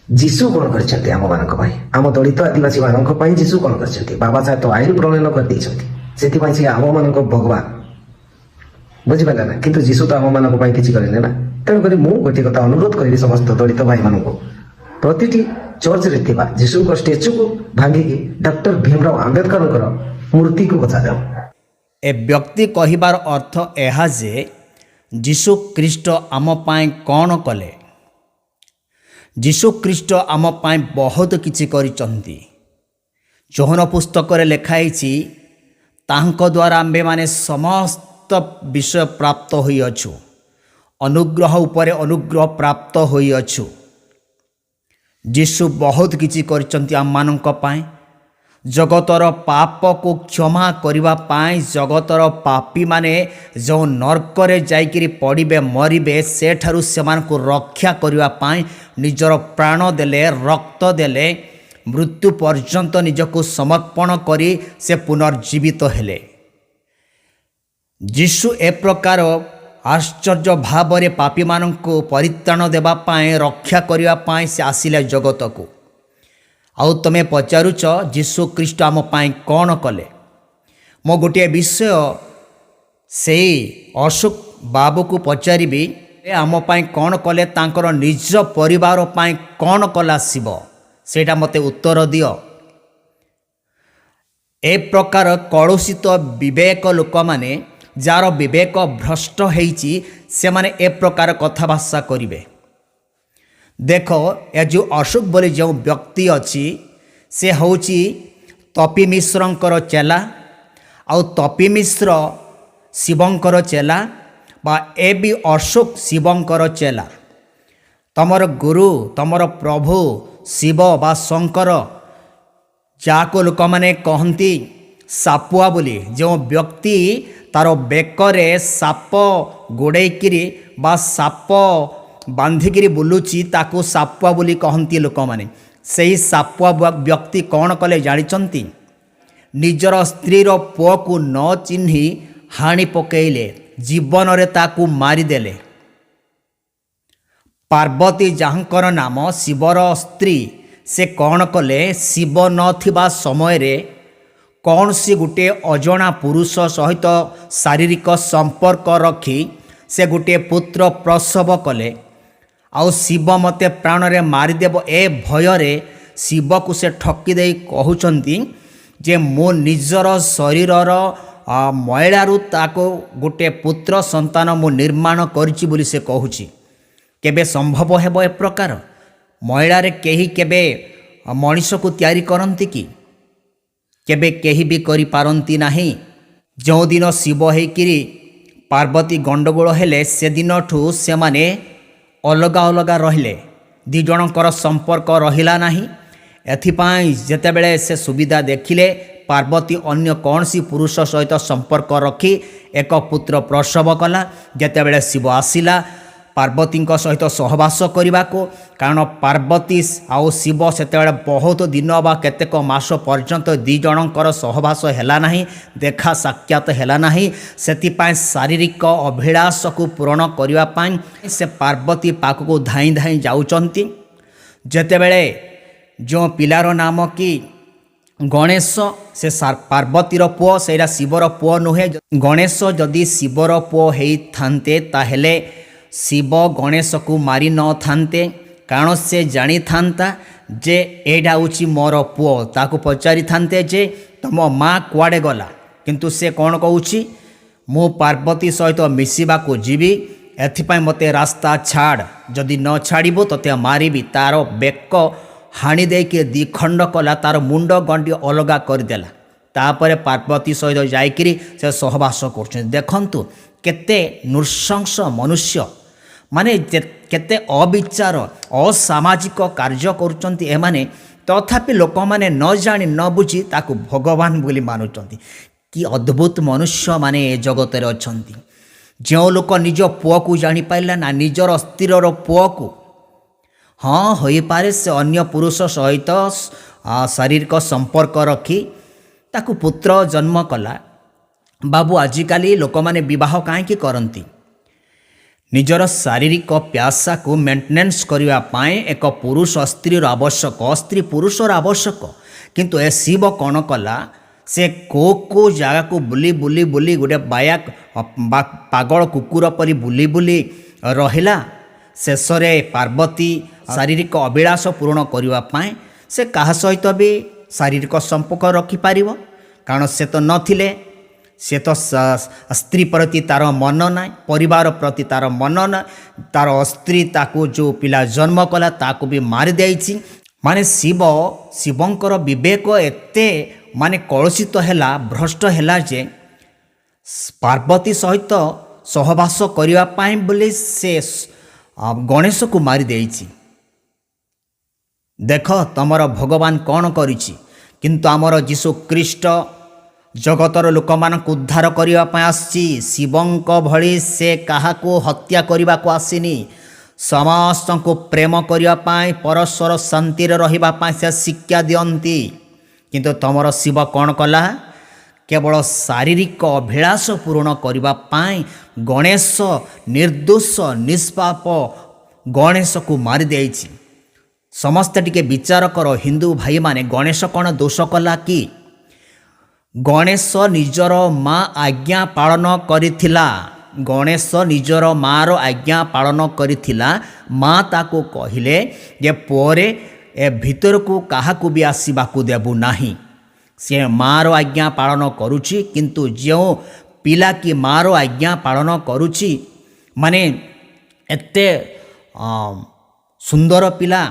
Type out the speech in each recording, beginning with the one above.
ଯୀଶୁ କ'ଣ କରିଛନ୍ତି ଆମମାନଙ୍କ ପାଇଁ, ଆମ ଦଳିତ ଆଦିବାସୀ ମାନଙ୍କ ପାଇଁ? ଯୀଶୁ କ'ଣ କରିଛନ୍ତି? ବାବା ସାହେବ ତ ଆଇନ ପ୍ରଣୟନ କରିଦେଇଛନ୍ତି, ସେଥିପାଇଁ ସେ ଆମମାନଙ୍କ ଭଗବାନ, ବୁଝିପାରିଲେ ନା? କିନ୍ତୁ ଯୀଶୁ ତ ଆମମାନଙ୍କ ପାଇଁ କିଛି କରିଲେ ନା। ତେଣୁକରି ମୁଁ ଗୋଟିଏ କଥା ଅନୁରୋଧ କରିବି ସମସ୍ତ ଦଳିତ ଭାଇମାନଙ୍କୁ, ପ୍ରତିଟି ଚର୍ଚ୍ଚରେ ଥିବା ଯୀଶୁଙ୍କ ଷ୍ଟାଚୁକୁ ଭାଙ୍ଗିକି ଡକ୍ଟର ଭୀମରାव ଆମ୍ବେଦକରଙ୍କର ମୂର୍ତ୍ତିକୁ ବସାଯାଉ। ଏ ବ୍ୟକ୍ତି କହିବାର ଅର୍ଥ ଏହା ଯେ ଯୀଶୁ ଖ୍ରୀଷ୍ଟ ଆମ ପାଇଁ କ'ଣ କଲେ? ଯୀଶୁ ଖ୍ରୀଷ୍ଟ ଆମ ପାଇଁ ବହୁତ କିଛି କରିଛନ୍ତି। ଯୋହନ ପୁସ୍ତକରେ ଲେଖା ହେଇଛି, ତାଙ୍କ ଦ୍ୱାରା ଆମ୍ଭେମାନେ ସମସ୍ତ ବିଷୟ ପ୍ରାପ୍ତ ହୋଇଅଛୁ, ଅନୁଗ୍ରହ ଉପରେ ଅନୁଗ୍ରହ ପ୍ରାପ୍ତ ହୋଇଅଛୁ। ଯୀଶୁ ବହୁତ କିଛି କରିଛନ୍ତି ଆମମାନଙ୍କ ପାଇଁ। ଜଗତର ପାପକୁ କ୍ଷମା କରିବା ପାଇଁ, ଜଗତର ପାପୀମାନେ ଯେଉଁ ନର୍କରେ ଯାଇକିରି ପଡ଼ିବେ, ମରିବେ, ସେଠାରୁ ସେମାନଙ୍କୁ ରକ୍ଷା କରିବା ପାଇଁ ନିଜର ପ୍ରାଣ ଦେଲେ, ରକ୍ତ ଦେଲେ, ମୃତ୍ୟୁ ପର୍ଯ୍ୟନ୍ତ ନିଜକୁ ସମର୍ପଣ କରି ସେ ପୁନର୍ଜୀବିତ ହେଲେ। ଯୀଶୁ ଏ ପ୍ରକାର ଆଶ୍ଚର୍ଯ୍ୟ ଭାବରେ ପାପୀମାନଙ୍କୁ ପରିତ୍ରାଣ ଦେବା ପାଇଁ, ରକ୍ଷା କରିବା ପାଇଁ ସେ ଆସିଲେ ଜଗତକୁ। ଆଉ ତୁମେ ପଚାରୁଛ, ଯୀଶୁ ଖ୍ରୀଷ୍ଟ ଆମ ପାଇଁ କ'ଣ କଲେ? ମୁଁ ଗୋଟିଏ ବିଷୟ ସେଇ ଅଶୋକ ବାବୁକୁ ପଚାରିବି, ଏ ଆମ ପାଇଁ କ'ଣ କଲେ? ତାଙ୍କର ନିଜ ପରିବାର ପାଇଁ କ'ଣ କଲା ଶିବ? ସେଇଟା ମୋତେ ଉତ୍ତର ଦିଅ। ଏ ପ୍ରକାର କଳୁଷିତ ବିବେକ ଲୋକମାନେ, ଯାହାର ବିବେକ ଭ୍ରଷ୍ଟ ହେଇଛି, ସେମାନେ ଏ ପ୍ରକାର କଥାଭାଷା କରିବେ। ଦେଖ, ଏ ଯେଉଁ ଅଶୋକ ବୋଲି ଯେଉଁ ବ୍ୟକ୍ତି ଅଛି, ସେ ହେଉଛି ତପି ମିଶ୍ରଙ୍କର ଚେଲା। ଆଉ ତପି ମିଶ୍ର ଶିବଙ୍କର ଚେଲା ବା ଏ ବି ଅଶୋକ ଶିବଙ୍କର ଚେଲା। ତମର ଗୁରୁ, ତମର ପ୍ରଭୁ ଶିବ ବା ଶଙ୍କର, ଯାହାକୁ ଲୋକମାନେ କହନ୍ତି ସାପୁଆ ବୋଲି, ଯେଉଁ ବ୍ୟକ୍ତି ତାର ବେକରେ ସାପ ଗୋଡ଼େଇକିରି ବା ସାପ ବାନ୍ଧିକିରି ବୁଲୁଛି, ତାକୁ ସାପୁଆ ବୋଲି କହନ୍ତି ଲୋକମାନେ। ସେହି ସାପୁଆ ବ୍ୟକ୍ତି କ'ଣ କଲେ ଜାଣିଛନ୍ତି? ନିଜର ସ୍ତ୍ରୀର ପୁଅକୁ ନ ଚିହ୍ନି ହାଣି ପକେଇଲେ, ଜୀବନରେ ତାକୁ ମାରିଦେଲେ। ପାର୍ବତୀ ଯାହାଙ୍କର ନାମ, ଶିବର ସ୍ତ୍ରୀ, ସେ କ'ଣ କଲେ? ଶିବ ନଥିବା ସମୟରେ କୌଣସି ଗୋଟିଏ ଅଜଣା ପୁରୁଷ ସହିତ ଶାରୀରିକ ସମ୍ପର୍କ ରଖି ସେ ଗୋଟିଏ ପୁତ୍ର ପ୍ରସବ କଲେ। ଆଉ ଶିବ ମୋତେ ପ୍ରାଣରେ ମାରିଦେବ, ଏ ଭୟରେ ଶିବକୁ ସେ ଠକି ଦେଇ କହୁଛନ୍ତି ଯେ ମୁଁ ନିଜର ଶରୀରର ମଇଳାରୁ ତାକୁ ଗୋଟିଏ ପୁତ୍ର ସନ୍ତାନ ମୁଁ ନିର୍ମାଣ କରିଛି ବୋଲି ସେ କହୁଛି। କେବେ ସମ୍ଭବ ହେବ ଏ ପ୍ରକାର? ମଇଳାରେ କେହି କେବେ ମଣିଷକୁ ତିଆରି କରନ୍ତି କି? କେବେ କେହି ବି କରିପାରନ୍ତି ନାହିଁ। ଯେଉଁଦିନ ଶିବ ହେଇକିରି ପାର୍ବତୀ ଗଣ୍ଡଗୋଳ ହେଲେ, ସେଦିନଠୁ ସେମାନେ ଅଲଗା ଅଲଗା ରହିଲେ। ଦୁଇ ଜଣଙ୍କର ସମ୍ପର୍କ ରହିଲା ନାହିଁ। ଏଥିପାଇଁ ଯେତେବେଳେ ସେ ସୁବିଧା ଦେଖିଲେ, ପାର୍ବତୀ ଅନ୍ୟ କୌଣସି ପୁରୁଷ ସହିତ ସମ୍ପର୍କ ରଖି ଏକ ପୁତ୍ର ପ୍ରସବ କଲା। ଯେତେବେଳେ ଶିବ ଆସିଲା ପାର୍ବତୀଙ୍କ ସହିତ ସହବାସ କରିବାକୁ, କାରଣ ପାର୍ବତୀ ଆଉ ଶିବ ସେତେବେଳେ ବହୁତ ଦିନ ବା କେତେକ ମାସ ପର୍ଯ୍ୟନ୍ତ ଦୁଇ ଜଣଙ୍କର ସହବାସ ହେଲା ନାହିଁ, ଦେଖା ସାକ୍ଷାତ ହେଲା ନାହିଁ। ସେଥିପାଇଁ ଶାରୀରିକ ଅଭିଳାଷକୁ ପୂରଣ କରିବା ପାଇଁ ସେ ପାର୍ବତୀ ପାଖକୁ ଧାଇଁ ଧାଇଁ ଯାଉଛନ୍ତି। ଯେତେବେଳେ ଯେଉଁ ପିଲାର ନାମ କି ଗଣେଶ, ସେ ପାର୍ବତୀର ପୁଅ, ସେଇଟା ଶିବର ପୁଅ ନୁହେଁ। ଗଣେଶ ଯଦି ଶିବର ପୁଅ ହେଇଥାନ୍ତେ, ତାହେଲେ ଶିବ ଗଣେଶକୁ ମାରି ନଥାନ୍ତେ। କାରଣ ସେ ଜାଣିଥାନ୍ତା ଯେ ଏଇଟା ହେଉଛି ମୋର ପୁଅ। ତାକୁ ପଚାରିଥାନ୍ତେ ଯେ ତମ ମା କୁଆଡ଼େ ଗଲା? କିନ୍ତୁ ସେ କ'ଣ କହୁଛି? ମୁଁ ପାର୍ବତୀ ସହିତ ମିଶିବାକୁ ଯିବି, ଏଥିପାଇଁ ମୋତେ ରାସ୍ତା ଛାଡ଼, ଯଦି ନ ଛାଡ଼ିବୁ ତୋତେ ମାରିବି। ତାର ବେକ ହାଣି ଦେଇକି ଦ୍ୱିଖଣ୍ଡ କଲା, ତାର ମୁଣ୍ଡ ଗଣ୍ଡି ଅଲଗା କରିଦେଲା। ତାପରେ ପାର୍ବତୀ ସହିତ ଯାଇକିରି ସେ ସହବାସ କରୁଛନ୍ତି। ଦେଖନ୍ତୁ, କେତେ ନୃଶଂସ ମନୁଷ୍ୟ ମାନେ, କେତେ ଅବିଚାର, ଅସାମାଜିକ କାର୍ଯ୍ୟ କରୁଛନ୍ତି ଏମାନେ। ତଥାପି ଲୋକମାନେ ନ ଜାଣି ନ ବୁଝି ତାକୁ ଭଗବାନ ବୋଲି ମାନୁଛନ୍ତି। କି ଅଦ୍ଭୁତ ମନୁଷ୍ୟମାନେ ଏ ଜଗତରେ ଅଛନ୍ତି! ଯେଉଁ ଲୋକ ନିଜ ପୁଅକୁ ଜାଣିପାରିଲା ନା, ନିଜର ସ୍ତ୍ରୀର ପୁଅକୁ। ହଁ, ହୋଇପାରେ ସେ ଅନ୍ୟ ପୁରୁଷ ସହିତ ଶାରୀରିକ ସମ୍ପର୍କ ରଖି ତାକୁ ପୁତ୍ର ଜନ୍ମ କଲା। ବାବୁ, ଆଜିକାଲି ଲୋକମାନେ ବିବାହ କାହିଁକି କରନ୍ତି? ନିଜର ଶାରୀରିକ ପ୍ୟାସାକୁ ମେଣ୍ଟେନାନ୍ସ କରିବା ପାଇଁ ଏକ ପୁରୁଷ ସ୍ତ୍ରୀର ଆବଶ୍ୟକ, ସ୍ତ୍ରୀ ପୁରୁଷର ଆବଶ୍ୟକ। କିନ୍ତୁ ଏ ଶିବ କ'ଣ କଲା? ସେ କେଉଁ କେଉଁ ଜାଗାକୁ ବୁଲି ବୁଲି ବୁଲି ଗୋଟେ ବାୟା ବା ପାଗଳ କୁକୁର ପରି ବୁଲି ବୁଲି ରହିଲା। ଶେଷରେ ପାର୍ବତୀ ଶାରୀରିକ ଅଭିଳାଷ ପୂରଣ କରିବା ପାଇଁ ସେ କାହା ସହିତ ବି ଶାରୀରିକ ସମ୍ପର୍କ ରଖିପାରିବ, କାରଣ ସେ ତ ନଥିଲେ। ସେ ତ ସ୍ତ୍ରୀ ପ୍ରତି ତାର ମନ ନାହିଁ, ପରିବାର ପ୍ରତି ତାର ମନ ନାହିଁ। ତାର ସ୍ତ୍ରୀ ତାକୁ ଯେଉଁ ପିଲା ଜନ୍ମ କଲା, ତାକୁ ବି ମାରିଦେଇଛି। ମାନେ ଶିବଙ୍କର ବିବେକ ଏତେ ମାନେ କଳୁଷିତ ହେଲା, ଭ୍ରଷ୍ଟ ହେଲା ଯେ ପାର୍ବତୀ ସହିତ ସହବାସ କରିବା ପାଇଁ ବୋଲି ସେ ଗଣେଶକୁ ମାରିଦେଇଛି। ଦେଖ, ତମର ଭଗବାନ କ'ଣ କରିଛି। କିନ୍ତୁ ଆମର ଯୀଶୁ ଖ୍ରୀଷ୍ଟ ଜଗତର ଲୋକମାନଙ୍କୁ ଉଦ୍ଧାର କରିବା ପାଇଁ ଆସିଛି। ଶିବଙ୍କ ଭଳି ସେ କାହାକୁ ହତ୍ୟା କରିବାକୁ ଆସିନି। ସମସ୍ତଙ୍କୁ ପ୍ରେମ କରିବା ପାଇଁ, ପରସ୍ପର ଶାନ୍ତିରେ ରହିବା ପାଇଁ ସେ ଶିକ୍ଷା ଦିଅନ୍ତି। କିନ୍ତୁ ତମର ଶିବ କ'ଣ କଲା? କେବଳ ଶାରୀରିକ ଅଭିଳାଷ ପୂରଣ କରିବା ପାଇଁ ଗଣେଶ, ନିର୍ଦ୍ଦୋଷ ନିଷ୍ପାପ ଗଣେଶକୁ ମାରିଦେଇଛି। ସମସ୍ତେ ଟିକେ ବିଚାର କର ହିନ୍ଦୁ ଭାଇମାନେ, ଗଣେଶ କ'ଣ ଦୋଷ କଲା କି? ଗଣେଶ ନିଜର ମା ଆଜ୍ଞା ପାଳନ କରିଥିଲା। ଗଣେଶ ନିଜର ମାର ଆଜ୍ଞା ପାଳନ କରିଥିଲା। ମା ତାକୁ କହିଲେ ଯେ ପରେ ଏ ଭିତରକୁ କାହାକୁ ବି ଆସିବାକୁ ଦେବୁ ନାହିଁ। ସେ ମାର ଆଜ୍ଞା ପାଳନ କରୁଛି। କିନ୍ତୁ ଯେଉଁ ପିଲା କି ମାର ଆଜ୍ଞା ପାଳନ କରୁଛି, ମାନେ ଏତେ ସୁନ୍ଦର ପିଲା,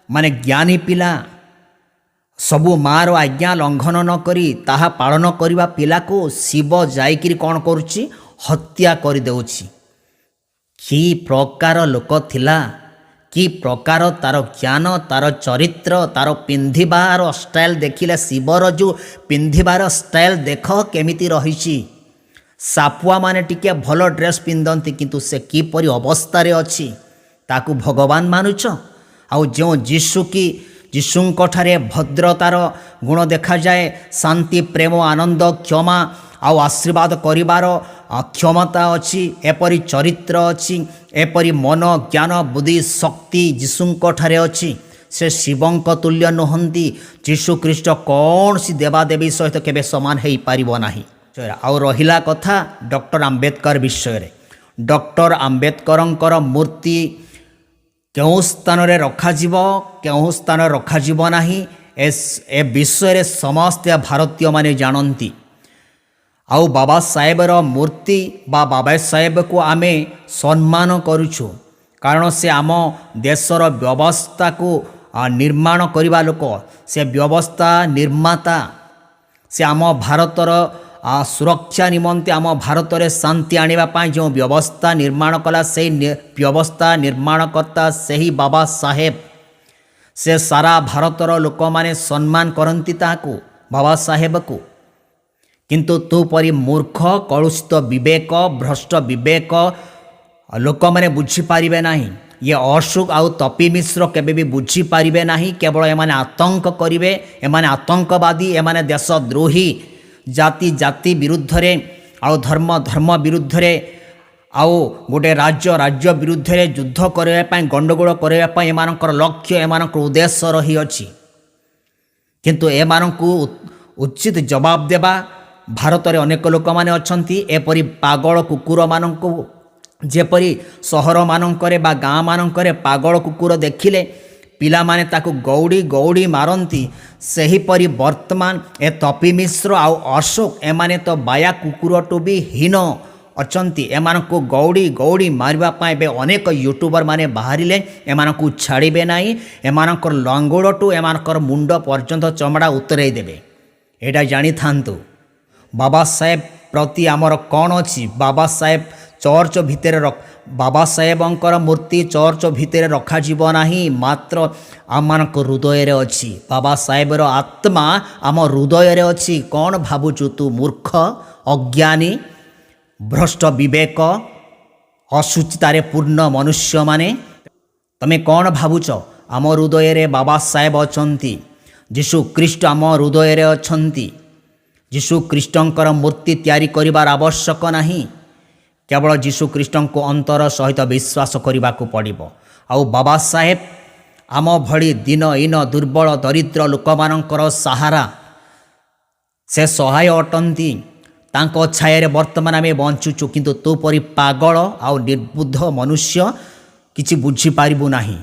ମାନେ ଜ୍ଞାନୀ ପିଲା, ସବୁ ମାର ଆଜ୍ଞା ଲଙ୍ଘନ ନ କରି ତାହା ପାଳନ କରିବା ପିଲାକୁ ଶିବ ଯାଇକିରି କ'ଣ କରୁଛି? ହତ୍ୟା କରିଦେଉଛି। କି ପ୍ରକାର ଲୋକ ଥିଲା, କି ପ୍ରକାର ତାର ଜ୍ଞାନ, ତାର ଚରିତ୍ର, ତାର ପିନ୍ଧିବାର ଷ୍ଟାଇଲ୍ ଦେଖିଲେ, ଶିବର ଯେଉଁ ପିନ୍ଧିବାର ଷ୍ଟାଇଲ୍ ଦେଖ କେମିତି ରହିଛି। ସାପୁଆମାନେ ଟିକେ ଭଲ ଡ୍ରେସ୍ ପିନ୍ଧନ୍ତି, କିନ୍ତୁ ସେ କିପରି ଅବସ୍ଥାରେ ଅଛି, ତାକୁ ଭଗବାନ ମାନୁଛ? ଆଉ ଯେଉଁ ଯୀଶୁ କି ଯୀଶୁଙ୍କଠାରେ ଭଦ୍ରତାର ଗୁଣ ଦେଖାଯାଏ, ଶାନ୍ତି, ପ୍ରେମ, ଆନନ୍ଦ, କ୍ଷମା ଆଉ ଆଶୀର୍ବାଦ କରିବାର କ୍ଷମତା ଅଛି, ଏପରି ଚରିତ୍ର ଅଛି, ଏପରି ମନ, ଜ୍ଞାନ, ବୁଦ୍ଧି, ଶକ୍ତି ଯୀଶୁଙ୍କଠାରେ ଅଛି। ସେ ଶିବଙ୍କ ତୁଲ୍ୟ ନୁହନ୍ତି। ଯୀଶୁ ଖ୍ରୀଷ୍ଟ କୌଣସି ଦେବାଦେବୀ ସହିତ କେବେ ସମାନ ହେଇପାରିବ ନାହିଁ। ଆଉ ରହିଲା କଥା ଡକ୍ଟର ଆମ୍ବେଦକର ବିଷୟରେ। ଡକ୍ଟର ଆମ୍ବେଦକରଙ୍କର ମୂର୍ତ୍ତି କେଉଁ ସ୍ଥାନରେ ରଖାଯିବ, କେଉଁ ସ୍ଥାନରେ ରଖାଯିବ ନାହିଁ, ଏ ବିଷୟରେ ସମସ୍ତେ ଭାରତୀୟମାନେ ଜାଣନ୍ତି। ଆଉ ବାବା ସାହେବର ମୂର୍ତ୍ତି ବା ବାବା ସାହେବକୁ ଆମେ ସମ୍ମାନ କରୁଛୁ, କାରଣ ସେ ଆମ ଦେଶର ବ୍ୟବସ୍ଥାକୁ ନିର୍ମାଣ କରିବା ଲୋକ। ସେ ବ୍ୟବସ୍ଥା ନିର୍ମାତା। ସେ ଆମ ଭାରତର ସୁରକ୍ଷା ନିମନ୍ତେ, ଆମ ଭାରତରେ ଶାନ୍ତି ଆଣିବା ପାଇଁ ଯେଉଁ ବ୍ୟବସ୍ଥା ନିର୍ମାଣ କଲା, ସେଇ ବ୍ୟବସ୍ଥା ନିର୍ମାଣକର୍ତ୍ତା ସେହି ବାବା ସାହେବ। ସେ ସାରା ଭାରତର ଲୋକମାନେ ସମ୍ମାନ କରନ୍ତି ତାହାକୁ, ବାବା ସାହେବକୁ। କିନ୍ତୁ ତୁ ପରି ମୂର୍ଖ, କଳୁଷିତ ବିବେକ, ଭ୍ରଷ୍ଟ ବିବେକ ଲୋକମାନେ ବୁଝିପାରିବେ ନାହିଁ। ଇଏ ଅଶୋକ ଆଉ ତପି ମିଶ୍ର କେବେ ବି ବୁଝିପାରିବେ ନାହିଁ। କେବଳ ଏମାନେ ଆତଙ୍କ କରିବେ। ଏମାନେ ଆତଙ୍କବାଦୀ, ଏମାନେ ଦେଶଦ୍ରୋହୀ। ଜାତି ଜାତି ବିରୁଦ୍ଧରେ ଆଉ ଧର୍ମ ଧର୍ମ ବିରୁଦ୍ଧରେ ଆଉ ଗୋଟେ ରାଜ୍ୟ ରାଜ୍ୟ ବିରୁଦ୍ଧରେ ଯୁଦ୍ଧ କରିବା ପାଇଁ, ଗଣ୍ଡଗୋଳ କରିବା ପାଇଁ ଏମାନଙ୍କର ଲକ୍ଷ୍ୟ, ଏମାନଙ୍କର ଉଦ୍ଦେଶ୍ୟ ରହିଅଛି। କିନ୍ତୁ ଏମାନଙ୍କୁ ଉଚିତ ଜବାବ ଦେବା ଭାରତରେ ଅନେକ ଲୋକମାନେ ଅଛନ୍ତି। ଏପରି ପାଗଳ କୁକୁରମାନଙ୍କୁ, ଯେପରି ସହରମାନଙ୍କରେ ବା ଗାଁମାନଙ୍କରେ ପାଗଳ କୁକୁର ଦେଖିଲେ ପିଲାମାନେ ତାକୁ ଗଉଡ଼ି ଗଉଡ଼ି ମାରନ୍ତି, ସେହିପରି ବର୍ତ୍ତମାନ ଏ ତପି ମିଶ୍ର ଆଉ ଅଶୋକ, ଏମାନେ ତ ବାୟା କୁକୁରଠୁ ବି ହୀନ ଅଛନ୍ତି। ଏମାନଙ୍କୁ ଗଉଡ଼ି ଗଉଡ଼ି ମାରିବା ପାଇଁ ଏବେ ଅନେକ ୟୁଟ୍ୟୁବର ମାନେ ବାହାରିଲେ। ଏମାନଙ୍କୁ ଛାଡ଼ିବେ ନାହିଁ। ଏମାନଙ୍କର ଲଙ୍ଗୁଳଠୁ ଏମାନଙ୍କର ମୁଣ୍ଡ ପର୍ଯ୍ୟନ୍ତ ଚମଡ଼ା ଉତରେଇ ଦେବେ, ଏଇଟା ଜାଣିଥାନ୍ତୁ। ବାବା ସାହେବ ପ୍ରତି ଆମର କ'ଣ ଅଛି? ବାବା ସାହେବ ଚର୍ଚ୍ଚ ଭିତରେ ରଖ ବାବା ସାହେବଙ୍କର ମୂର୍ତ୍ତି ଚର୍ଚ୍ଚ ଭିତରେ ରଖାଯିବ ନାହିଁ, ମାତ୍ର ଆମମାନଙ୍କ ହୃଦୟରେ ଅଛି। ବାବା ସାହେବର ଆତ୍ମା ଆମ ହୃଦୟରେ ଅଛି। କ'ଣ ଭାବୁଛୁ ତୁ ମୂର୍ଖ, ଅଜ୍ଞାନୀ, ଭ୍ରଷ୍ଟ ବିବେକ, ଅଶୁଚିତାରେ ପୂର୍ଣ୍ଣ ମନୁଷ୍ୟମାନେ, ତମେ କ'ଣ ଭାବୁଛ? ଆମ ହୃଦୟରେ ବାବା ସାହେବ ଅଛନ୍ତି। ଯୀଶୁ ଖ୍ରୀଷ୍ଟ ଆମ ହୃଦୟରେ ଅଛନ୍ତି। ଯୀଶୁ ଖ୍ରୀଷ୍ଟଙ୍କର ମୂର୍ତ୍ତି ତିଆରି କରିବାର ଆବଶ୍ୟକ ନାହିଁ। କେବଳ ଯୀଶୁଖ୍ରୀଷ୍ଟଙ୍କୁ ଅନ୍ତର ସହିତ ବିଶ୍ୱାସ କରିବାକୁ ପଡ଼ିବ। ଆଉ ବାବା ସାହେବ ଆମ ଭଳି ଦୀନ ହୀନ ଦୁର୍ବଳ ଦରିଦ୍ର ଲୋକମାନଙ୍କର ସାହାରା, ସେ ସହାୟ ଅଟନ୍ତି। ତାଙ୍କ ଛାୟାରେ ବର୍ତ୍ତମାନ ଆମେ ବଞ୍ଚୁଛୁ। କିନ୍ତୁ ତୋ ପରି ପାଗଳ ଆଉ ନିର୍ବୁଦ୍ଧ ମନୁଷ୍ୟ କିଛି ବୁଝିପାରିବୁ ନାହିଁ।